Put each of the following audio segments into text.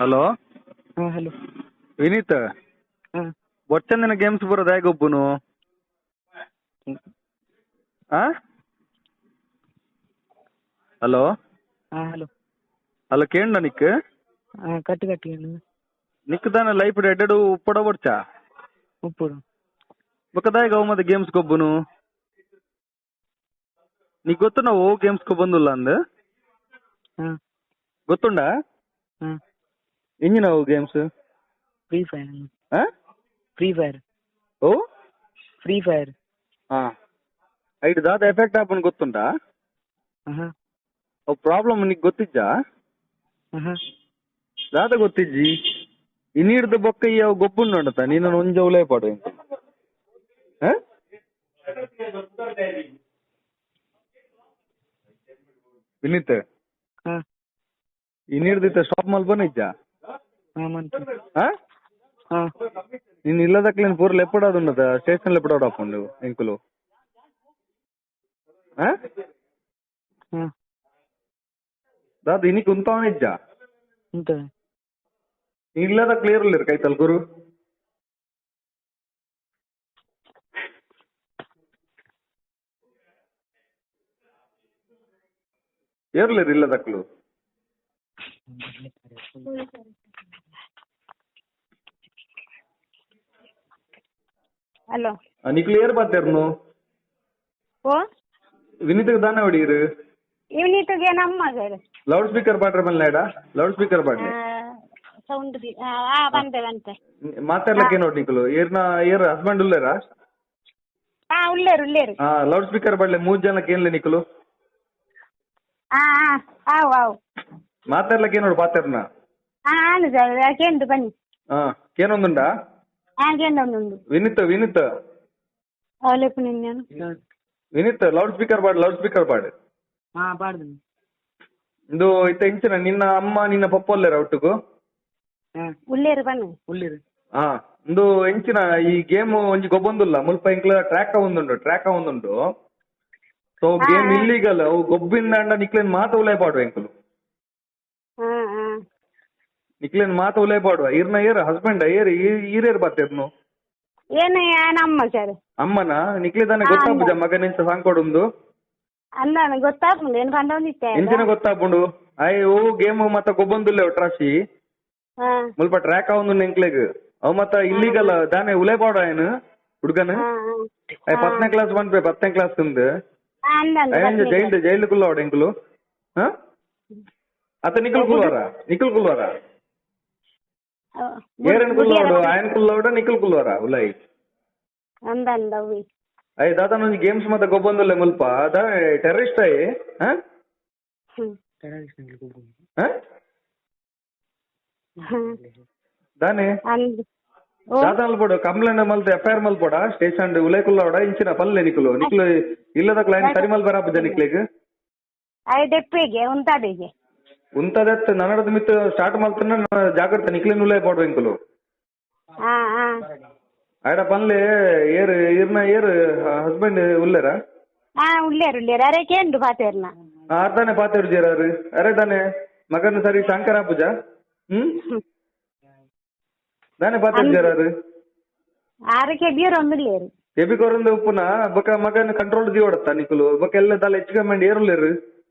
Hello. ಹಾಂ, hello. Vineeth. ಹಾಂ. ಬೊಚ್ಚಂದಿನ games ಬರೋದು ಹೇಗೆ ಒಬ್ಬನು? ಆ, ಹಲೋ. ಹಾಂ, ಹಲೋ. ಹಲೋ, ಕೇಂಡ ನಿಕ್? ಹಾಂ, ಕಟ್ಟು ಕಟ್ಟಿ. ನಿಕ್ ದಾನ ಲೈಫ್ ಎಡ್ಡೆಡು ಉಪ್ಪಡ ಬೊಡ್ಚ? ಉಪ್ಪುಡು. ಬೊಕ್ಕ ದಾಯೆಗ್ ಅವು ಮತ್ತೆ ಗೇಮ್ಸ್ ಗೊಬ್ಬುನು? ನಿಕ್ ಗೊತ್ತು ನಾವು ಓ ಗೇಮ್ಸ್ ಬಂದುಲ್ಲ ಅಂದ್? ಹಾಂ. ಗೊತ್ತುಂಡಾ? ಹಾಂ. ಎಂಜಿನ ಅವು ಗೇಮ್ಸ್? Free fire. ಆ? Free fire. ಓ? Free fire. ಹಾ, ಐಟ್ ದಾದ ಎಫೆಕ್ಟ್ ಆಪುಂಡು ಗೊತ್ತುಂಡಾ? ಹಾಂ. ಅವು ಪ್ರಾಬ್ಲಮ್ ನಿಕ್ ಗೊತ್ತಿಜ್ಜಾ? ಹಾಂ. ದಾದ ಗೊತ್ತಿಜ್ಜಿ? ಇನ್ನಿಡ್ದು ಬೊಕ್ಕ ಈ ಅವು ಗೊಬ್ಬುಂಡು ಉಂಡತ ನೀನು ಒಂಜ ಉಲೇ ಪಾಡು ಎಂತ? ಆ? ವಿನೀತ್. ಹಾಂ. ಇನ್ನಿಡ್ದಿತ್ತ ಸ್ಟಾಪ್ ಮಲ್ಪನ ಇಜ್ಜಾ? ಹಾಂ, ಮಂತು. ಆ? ಹಾಂ. ನೀನು ಇಲ್ಲದಕ್ಲೇನು ಪೂರ ಲೆಪ್ಪಡಾದುಂಡತ ಸ್ಟೇಷನ್ ಲೆಪ್ಪಡಾಡ್ ಆಪುಂಡು ಎಂಕುಲು. ಆ? ಹಾಂ. ದಾದ ಇನಿಕ್ ಉಂತಾವನ ಇಜ್ಜಾ? ಉಂತದೆ. ಇಲ್ಲದ ಕ್ಲಿಯರ್ ಉಲ್ಲೇರು ಕೈತಲ್ ಗುರು. ಏರ್ಲೇರು ಇಲ್ಲದಕ್ಲು? ಹಲೋ. ನಿಕ್ಲು ಏರ್ ಬಾತೇರ್ನು? ಓ. ವಿನೀತ್ಗೆ ದಾನ ಹೊಡೀರು? ಇವನಿತಗೆ ನಮ್ಮ sir. Loud speaker ಪಾಡ್ರೆ ಮಲ್ನಾಡ, ಲೌಡ್ ಸ್ಪೀಕರ್ ಪಾಡ್ಲೆ. ಸೌಂಡ್ ಆ ಬಂತೆ ಬಂತೆ. ಮಾತಾಡ್ಲಕ್ಕೆ ನೋಡಿ ನಿಕ್ಲು ಏರ್ನ ಏರ್ ಹಸ್ಬೆಂಡ್ ಉಲ್ಲೇರಾ? ಹಾ, ಉಲ್ಲೇರು ಉಲ್ಲೇರು. ಹಾ, ಲೌಡ್ ಸ್ಪೀಕರ್ ಪಾಡ್ಲೆ, ಮೂರು ಜನಕ್ಕೆ ಏನ್ಲೆ ನಿಕ್ಲು? ಹಾ ಹಾ, ಆವು ಆವು. ಮಾತಾಡ್ಲಕ್ಕೆ ನೋಡು ಪಾತೇರ್ನ. ಹಾ, ಆನು ಸರ್, ಕೇಂದ್ರ ಬನ್ನಿ. ಹಾ, ಕೇನೊಂದುಂಡಾ? ಹಾ, ಕೇಂದ್ರ ಉಂಡು. ವಿನೀತ್, ವಿನೀತ್. ಅವಲೆಪ್ಪು ನಿನ್ನೆ. ವಿನೀತ್, ಲೌಡ್ ಸ್ಪೀಕರ್ ಪಾಡು, ಲೌಡ್ ಸ್ಪೀಕರ್ ಪಾಡು. ಹಾಂ, ಪಾಡ್ದು. ಇಂದು ಇತ್ತ ಇಂಚಿನ ನಿನ್ನ ಅಮ್ಮ ನಿನ್ನ ಪಪ್ಪ ಉಲ್ಲೇರ ಒಟ್ಟುಗು? ಹಾಂ. ಉಲ್ಲೇರು ಬನ್ನಿ. ಉಳ್ಳೇರು. ಹಾ, ಇಂದು ಎಂಚಿನ ಈ ಗೇಮ್ ಒಂಜಿ ಗೊಬ್ಬೊಂದುಲ್ಲ ಮುಲ್ಪ ಎಂಕ್ಲ ಟ್ರ್ಯಾಕ್ ಒಂದುಂಡು, ಟ್ರ್ಯಾಕ್ ಒಂದುಂಡು. ಸೊ ಗೇಮ್ ಇಲ್ಲಿಗಲ್, ಅವು ಗೊಬ್ಬಿಂದ ಅಂಡ ನಿಕ್ಲೇನ್ ಮಾತ ಉಲೈ ಪಾಡುವ ಎಂಕುಲು. ಹಾ ಹಾ. ನಿಕ್ಲೇನ್ ಮಾತ ಉಲೈ ಪಾಡುವ. ಇರ್ನ ಏರ್ ಹಸ್ಬೆಂಡ್ ಏರ್ ಈರೇರ್ ಬಾತೇರ್ನು? ಏನು ನಮ್ಮ ಸರ್. ಅಮ್ಮನ ನಿಕ್ಲೆ ತಾನೆ ಗೊತ್ತಾಪುಜ ಮಗನೆಂಚ ಸಾಂಕೊಡುಂದು? ಅಲ್ಲ, ಗೊತ್ತಾಪುಂಡು, ಏನು ಪಂಡೊಂದಿತ್ತೆ. ಎಂಚಿನ ಗೊತ್ತಾಪುಂಡು? ಆಯ್ ಓ ಗೇಮ್ ಮತ್ತ ಗೊಬ್ಬೊಂದುಲ್ಲೆ ಒಟ್ರಾಶಿ. ಹಾ. ಮುಲ್ಪ ಟ್ರ್ಯಾಕ್ ಆವೊಂದುಂಡು ಎಂಕ್ಲೆಗ್. ಅವು ಮತ್ತ ಇಲ್ಲಿಗಲ್ ದಾನೆ ಉಲೈ ಪಾಡುವ ಏನು ಹುಡುಗನ್? ಹಾ ಹಾ. ಆಯ್ 10ನೇ ಕ್ಲಾಸ್ ಪನ್ಪೆ, 10ನೇ ಕ್ಲಾಸ್ ಉಂದು. ಅಂದ. ಅಯ್ಯಂಜ ಜೈಲ್ಡ್ ಜೈಲ್ಡ್ ಕುಲ್ಲವಡ ಎಂಕುಲು. ಹಾ, ಅತ್ತ ನಿಖಲ್ ಕುಲ್ವಾರ, ನಿಖಲ್ ಕುಲ್ವಾರ, ಏರನ್ ಕುಲ್ಲವಡು, ಆಯನ್ ಕುಲ್ಲವಡ, ನಿಖಲ್ ಕುಲ್ವಾರ ಉಲೈ. ಅಂದ ಅಂದ ಅವಿ. ಅಯ್ಯ ದಾದನ ಒಂಜಿ ಗೇಮ್ಸ್ ಮತ್ತ ಗೊಬ್ಬೊಂದುಲ್ಲೆ ಮುಲ್ಪ ದಾ ಟೆರರಿಸ್ಟ್ ಅಯ್ಯ? ಹಾ. ಹ್ಮ್. ಹಾ? ದಾನೆ? ಅಂದ್ ಓ. ದಾದನ ಬೋಡು ಕಂಪ್ಲೇಂಟ್ ಮಲ್ತ ಎಫ್ I R ಮಲ್ಪೊಡ ಸ್ಟೇಷನ್ ಉಲೈ ಕುಲ್ಲವಡ ಇಂಚಿನ ಪಲ್ಲೆ ನಿಕುಲು ನಿಕ್ಲು ಇಲ್ಲದಕ್ಲ ಐನ್ ಸರಿ ಮಲ್ಪರ ಆಪುಜ ನಿಕ್ಲೆಗ್? ಅಯ್ ಡೆಪ್ಪಿಗೆ ಉಂತಾದಿಗೆ. ಉಂತದತ್ ನನಡದ ಮಿತ್ ಸ್ಟಾರ್ಟ್ ಮಲ್ತನ ಜಾಗ್ರತೆ, ನಿಕ್ಲೆನ್ ಉಲೈ ಪಾಡುವ ಎಂಕುಲು. ಹಾ ಹಾ. ಆಯ್ಡ ಪನ್ಲೆ, ಏರ್ ಇರ್ನ ಏರ್ ಹಸ್ಬೆಂಡ್ ಉಲ್ಲೇರಾ? ಹಾ, ಉಲ್ಲೇರು ಉಲ್ಲೇರು, ಅರೆ ಕೇಂಡು ಪಾತೇರ್ನ. ಅರ್ಧಾನೆ ಪಾತೇರು ಜೇರಾರು ಅರೆ ದಾನೆ ಮಗನ ಸರಿ ಶಂಕರ ಪೂಜಾ ಹ್ಮ್ ದಾನೆ ಪಾತೇರು ಜೇರಾರು. ಆರಕ್ಕೆ ಬೀರ್ ಒಂದುಲ್ಲೇರು. ಎಬಿ ಕೊರಂದ ಉಪ್ಪುನ ಬೊಕ ಮಗನ ಕಂಟ್ರೋಲ್ ದಿವಡತ್ತ ನಿಕುಲು ಬೊಕ ಎಲ್ಲ ದಾಲ ಹೆಚ್ಚು ಕಮ್ಮಿ ಏರುಲ್ಲೇರು.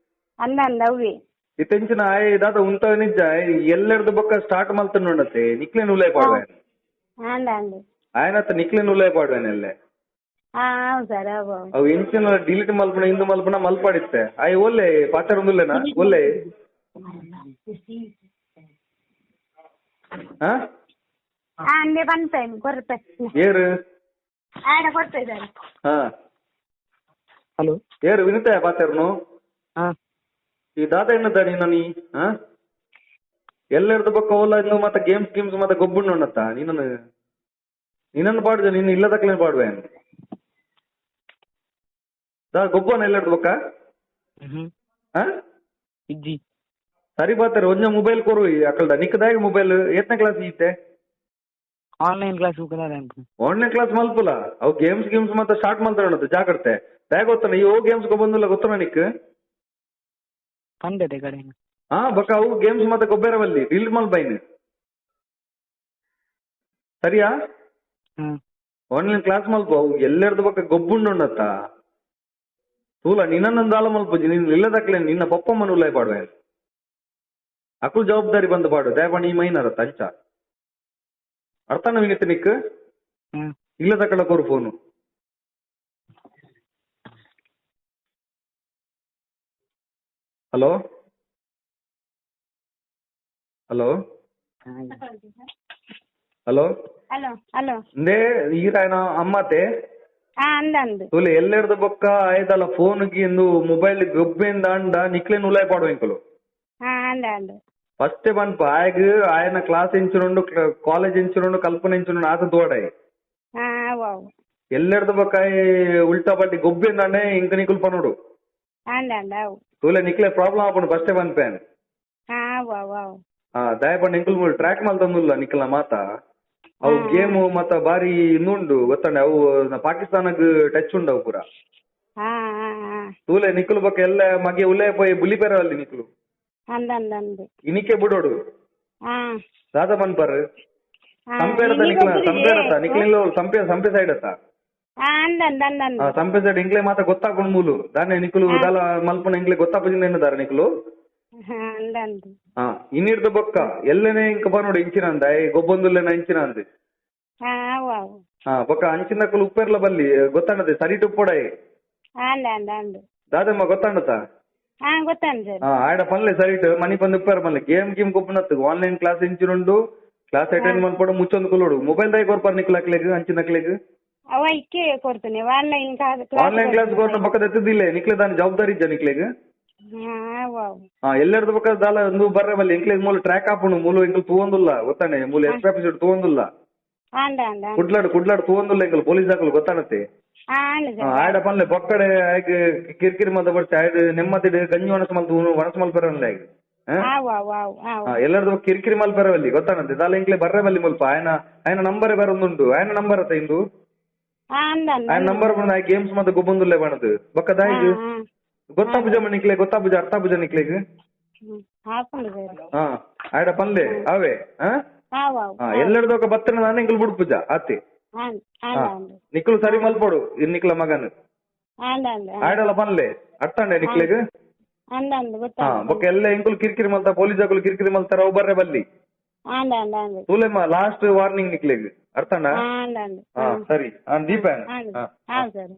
ಅಂದ ಅಂದ ಅವ್ವೆ. ಇತ್ತೆಂಚಿನ ಆಯ್ ದಾದ ಉಂತ ನಿಜ ಎಲ್ಲೆರ್ದು ಬೊಕ್ಕ ಸ್ಟಾರ್ಟ್ ಮಲ್ತಂಡುಂಡತೆ ನಿಕ್ಲೇನ್ ಉಲೈ ಪಾಡುವೆ. ಅಂದ ಅಂದ. ಆಯನತ್ತ ನಿಕ್ಲೇನ್ ಉಲೈ ಪಾಡುವೆನೆಲ್ಲೆ. ಹಾ, ಹೌದು ಸರ್, ಹೌದು. ಅವು ಎಂಚಿನ ಡಿಲೀಟ್ ಮಲ್ಪುನ ಇಂದು ಮಲ್ಪುನ ಮಲ್ಪಾಡಿತ್ತೆ ಆಯ್ ಒಲ್ಲೆ ಪಾತೆರೊಂದುಲ್ಲೆನಾ ಒಲ್ಲೆ? ಹಾ. ಹಾ, ಅಂದೆ ಪನ್ಪೆ ಕೊರ್ಪೆ. ಏರು? ಆಯ್ಡ ಕೊರ್ಪೆ ಸರ್. ಹಾ. ಹಲೋ. ಏರು ವಿನಿತ ಪಾತೆರ್ನು? ಹಾಂ. ಈ ದಾದ ಎನ್ನದ ನೀನು ನೀ? ಹಾ, ಎಲ್ಲೆರ್ದು ಬೊಕ್ಕ ಓಲ ಇನ್ನು ಮತ್ತೆ ಗೇಮ್ಸ್ ಗೇಮ್ಸ್ ಮತ್ತೆ ಗೊಬ್ಬುಂಡು ಉಂಡತ್ತ ನೀನನ್ನು ನಿನ್ನನ್ನು ಪಾಡುದ ನೀನು ಇಲ್ಲದಕ್ಲೇನು ಪಾಡುವೆ ದಾ ಗೊಬ್ಬನ ಎಲ್ಲೆರ್ದು ಬೊಕ್ಕ? ಹ್ಞೂ. ಹಾ. ಇಜ್ಜಿ. ಸರಿ ಬಾತಾರೆ ಒಂಜ ಮೊಬೈಲ್ ಕೊರು ಅಕಲ್ದ ನಿಕ್ಕದಾಗ ಮೊಬೈಲ್. ಏತ್ನೇ ಕ್ಲಾಸ್ ಈತೆ? ಆನ್ಲೈನ್ ಕ್ಲಾಸ್ ಹೋಗಲ್ಲ. ಆನ್ಲೈನ್ ಕ್ಲಾಸ್ ಮಲ್ಪುಲ, ಅವು ಗೇಮ್ಸ್ ಗೇಮ್ಸ್ ಮತ್ತೆ ಸ್ಟಾರ್ಟ್ ಮಲ್ತಾರೆ ಉಂಟು ಜಾಗ್ರತೆ. ದಾಯ ಗೊತ್ತನ ಈ ಓ ಗೇಮ್ಸ್ ಗೊಬ್ಬಂದುಲ್ಲ ಗೊತ್ತನ ನಿಕ್? ಪಂಡತೆ ಕಡೆ. ಹಾ, ಬೊಕ್ಕ ಅವು ಗೇಮ್ಸ್ ಮತ್ತೆ ಗೊಬ್ಬರವಲ್ಲಿ ಡಿಲೀಟ್ ಮಲ್ಪೈನ್. ಸರಿಯಾ? ಹಾ. ಆನ್ಲೈನ್ ಕ್ಲಾಸ್ ಮಲ್ಪ. ಅವು ಎಲ್ಲೆರ್ದು ಬೊಕ್ಕ ಗೊಬ್ಬುಂಡುಂಡತ್ತ ತೂಲ ನಿನ್ನನ್ನೊಂದು ದಾಲ ಮಲ್ಪುಜಿ. ನಿನ್ನ ಇಲ್ಲದಕ್ಲೆ ನಿನ್ನ ಪಪ್ಪಮ್ಮನ ಉಲ್ಲೈ ಪಾಡುವೆ. ಅಕುಲ್ ಜವಾಬ್ದಾರಿ ಬಂದು ಪಾಡು. ದಯಪಾಣಿ ಈ ಮೈನರತ್ತ ಅಂಚ ಅರ್ಥನ ವಿನಿತ ನಿಕ್. ಹಾ. ಇಲ್ಲದಕ್ಕಳ ಕೊರು phone. Hello hello. Hello. Hello hello. ಇಂದೇ ಈರಾಯನ ಅಮ್ಮತೆ. ಆ ಅಂದಂದು. ತೂಲೆ ಎಲ್ಲೆರ್ದು ಬೊಕ್ಕ ಆಯ್ತಲ್ಲ ಫೋನ್ ಇಂದು ಮೊಬೈಲ್ ಗೊಬ್ಬೆಂದ ಅಂಡ ನಿಕ್ಲೆನ್ ಉಲಾಯ್ ಪಾಡುವ ಇಂಕುಲು. ಹಾ ಅಂದ ಅಂದು. ಫಸ್ಟ್ ಪನ್ಪ ಆಯಗ್ ಆಯನ ಕ್ಲಾಸ್ ಎಂಚಿನುಂಡು, ಕಾಲೇಜ್ ಎಂಚಿನುಂಡು, ಕಲ್ಪನೆ ಎಂಚಿನುಂಡು ಆತ ತೋಡಾಯ್. ಹಾ ಅವು ಅವು. ಎಲ್ಲೆರ್ದು ಬೊಕ್ಕ ಉಲ್ಟಾ ಪಲ್ಟಿ ಗೊಬ್ಬೆಂದಾಂಡೆ ಇಂಕ ನಿಕುಲ್ ಪನೋಡು. ಅಂದ ಅಂದ ಅವು. ತೂಲೆ ನಿಕ್ಲೆ ಪ್ರಾಬ್ಲಮ್ ಆಪುಂಡು ಫಸ್ಟೇ ಪನ್ಪೇನ್. ಹಾ ಅವು ಅವು ಅವು. ಹಾ ದಯಪಂಡ ಇಂಕುಲ್ ಮೂಲು ಟ್ರ್ಯಾಕ್ ಮಲ್ತೊಂದುಲ್ಲ ನಿಕ್ಲ ಮಾತ. ಅವು ಗೇಮ್ ಮತ್ತ ಬಾರಿ ಇನ್ನುಂಡು ಗೊತ್ತಂಡೆ. ಅವು ಪಾಕಿಸ್ತಾನಗ್ ಟಚ್ ಉಂಡು ಅವು ಪೂರ. ಹಾ ಹಾ ಹಾ. ತೂಲೆ ನಿಕುಲು ಬೊಕ್ಕ ಎಲ್ಲ ಮಗೆ ಉಲ್ಲೇ ಪೋಯಿ ಬುಲಿಪೆರ ಅಲ್ಲಿ ನಿಕುಲು. ಅಂದ ಅಂದ ಅಂದು. ಇನಿಕೆ ಬುಡೋಡು. ಹಾ. ದಾದ ಪನ್ಪರ್. ಹಾ ಸಂಪೇರತ ಇನಿ ನಿಕ್ಲ ಗೊಬ್ಬುದಿದೆ. ಸಂಪೇರತ ನಿಕ್ಲ ಸಂಪೆ ಸಂಪೆ ಸೈಡ್ ಅತ್ತ. ಹಾ ಅಂದ ಅಂದ ಅಂದ ಅಂದ. ಆ, ಸಂಪೆ ಸೈಡ್ ಇಂಕ್ಲೆ ಮಾತ ಗೊತ್ತಾಪುಂಡು ಮೂಲು. ದಾನೆ ನಿಕುಲು ದಾಲ ಮಲ್ಪುನ ಇಂಕ್ಲೆ ಗೊತ್ತಾಪುಜಿಂದ ಎನ್ನುದಾರ ನಿಕುಲು. ಹಾ ಅಂದ ಅಂದು. ಹಾ ಇನ್ನಿರ್ದ ಬೊಕ್ಕ ಎಲ್ಲನೇ ಇಂಕ ಬನೋಡು ಇಂಚಿನ ಅಂದ ಏ ಗೊಬ್ಬೊಂದುಲ್ಲೇನ ಇಂಚಿನ ಅಂದ್. ಹಾ ಅವು ಅವು. ಹಾ ಬೊಕ್ಕ ಅಂಚಿನಕುಲು ಉಪ್ಪೆರ್ಲ ಬಲ್ಲಿ ಗೊತ್ತಾಂಡದೆ ಸರಿಟ್ ಉಪ್ಪೊಡಾಯೆ. ಅಂದ ಅಂದ ಅಂದು. ದಾದಮ್ಮ ಗೊತ್ತಾಂಡತ? ಹಾ ಗೊತ್ತಂದು ಸರ್. ಹಾ ಆಯಡ ಪನ್ಲೆ ಸರಿಟ್ ಮನಿ ಪಂದ್ ಉಪ್ಪೆರ ಪನ್ಲೆ. ಗೇಮ್ ಗೀಮ್ ಗೊಬ್ಬುನತ್ತು ಆನ್ಲೈನ್ ಕ್ಲಾಸ್ ಇಂಚಿನುಂಡು ಕ್ಲಾಸ್ ಅಟೆಂಡ್ ಮಲ್ಪೊಡು ಮುಚ್ಚೊಂದು ಕುಲ್ಲೋಡು. ಮೊಬೈಲ್ ದಾಯ ಕೊರ್ಪಾರ್ ನಿಕ್ಲ ಅಕ್ಲೆಗ್ ಅಂಚಿನಕ್ಲೆಗ್? ಅವ ಇಕ್ಕೆ ಕೊಡ್ತೇನೆ ಆನ್ಲೈನ್ ಕ್ಲಾಸ್. ಆನ್ಲೈನ್ ಕ್ಲಾಸ್ ಕೊರ್ನ ಬೊಕ್ಕ ದೆತ್ತದಿಲ್ಲ ನಿಕ್ಲೆ ದಾನೆ ಜವಾಬ್ದಾರಿ ಇಜ್ಜ ನಿಕ್ಲೆಗ್? ಹಾ ಅವು ಅವು. ಹಾ ಎಲ್ಲೆರ್ದು ಬೊಕ್ಕ ದಾಲ ಒಂದು ಬರ್ರೆ ಬಲ್ಲಿ ಇಂಕ್ಲೆಗ್ ಮೂಲು ಟ್ರ್ಯಾಕ್ ಆಪುಂಡು. ಮೂಲು ಇಂಕುಲು ತೂವೊಂದುಲ್ಲ ಗೊತ್ತಾನೆ. ಮೂಲು ಎಸ್ ಪಿ ಆಫೀಸ್ ತೂವೊಂದುಲ್ಲ. ಅಂದ ಅಂದ ಅಂದ. ಕುಡ್ಲಾಡ್ ಕುಡ್ಲಾಡ್ ತೂವೊಂದುಲ್ಲ ಇಂಕುಲು ಪೊಲೀಸ್ ಹಾಕಲು ಗೊತ್ತಾಣತ್ತೆ. ಹಾ ಅಂದ ಸರ್. ಆಯಡ ಪನ್ಲೆ ಬೊಕ್ಕಡೆ ಆಯ್ಗ್ ಕಿರಿಕಿರಿ ಮಲ್ತ ಬರ್ಚೆ ಆಯ್ಡ್ ನೆಮ್ಮದಿಡ್ ಗಂಜಿ ಒಣಸ್ ಮಲ್ತು ಒಣಸ್ ಮಲ್ಪೆರಲ್ಲ ಆಯ್ಗ್. ಅವು ಅವು ಅವು ಅವು. ಎಲ್ಲರದು ಕಿರಿಕಿರಿ ಮಲ್ಪೆರವಲ್ಲಿ ಗೊತ್ತಾಣತ್ತೆ. ದಾಲ ಇಂಕ್ಲೆ ಬರ್ರೆ ಬಲ್ಲಿ ಮುಲ್ಪ ಆಯನ ಆಯನ ನಂಬರೇ ಬೇರೆ ಒಂದುಂಡು. ಆಯನ ನಂಬರ್ ಅತ್ತ ಇಂದು? ಹಾ ಅಂದ ಅಂದ. ಆಯನ ನಂಬರ್ ಬಂದ ಆಯ್ ಗೇಮ್ಸ್ ಮತ್ತೆ ಗೊಬ್ಬೊಂದುಲ್ಲೆ ಬಣದು ಬೊಕ್ಕ ದಾಯಿಗ್ ಹಾ ಗೊತ್ತಾಪುಜ ನಿಕ್ಲೆ ಗೊತ್ತಾಪುಜ ಅರ್ಥಾಪುಜ ನಿಕ್ಲೆಗ್? ಹಾಕೊಂಡು ಸರ್. ಹಾ ಆಯಡ ಪನ್ಲೆ ಅವೇ. ಹಾ ಅವು ಅವು. ಹಾ ಎಲ್ಲರದೊಕ್ಕ ಬತ್ತನ ನಾನೇ ಇಂಕುಲು ಬುಡ್ಪುಜ ಆತೆ. ಅಂದ ಅಂದ ಅಂದು. ನಿಕ್ಕುಲು ಸರಿ ಮಲ್ಪೊಡು ಇನ್ ನಿಕ್ಲ ಮಗನ್. ಅಂದ ಅಂದ. ಆಯಡಲ ಪನ್ಲೆ ಅರ್ಥಂಡೆ ನಿಕ್ಲೆಗ್? ಅಂದ ಅಂದ ಹಾ ಗೊತ್ತಾಂಡು. ಬೊಕ್ಕ ಎಲ್ಲ ಇಂಕುಲು ಕಿರಿಕಿರಿ ಮಲ್ತ ಪೊಲೀಸ್ ಅಕುಲು ಕಿರಿಕಿರಿ ಮಲ್ತಾರ ಅವು ಬರ್ರೆ ಬಲ್ಲಿ. ಅಂದ ಅಂದ ಅಂದ. ತೂಲೆಮ್ಮ ಲಾಸ್ಟ್ ವಾರ್ನಿಂಗ್ ನಿಕ್ಲೆಗ್ ಅರ್ಥಂಡ? ಅಂದ ಅಂದ. ಹಾ ಸರಿ ದೀಪ. ಅಂದ ಹಾ. ಹಾ ಸರ್.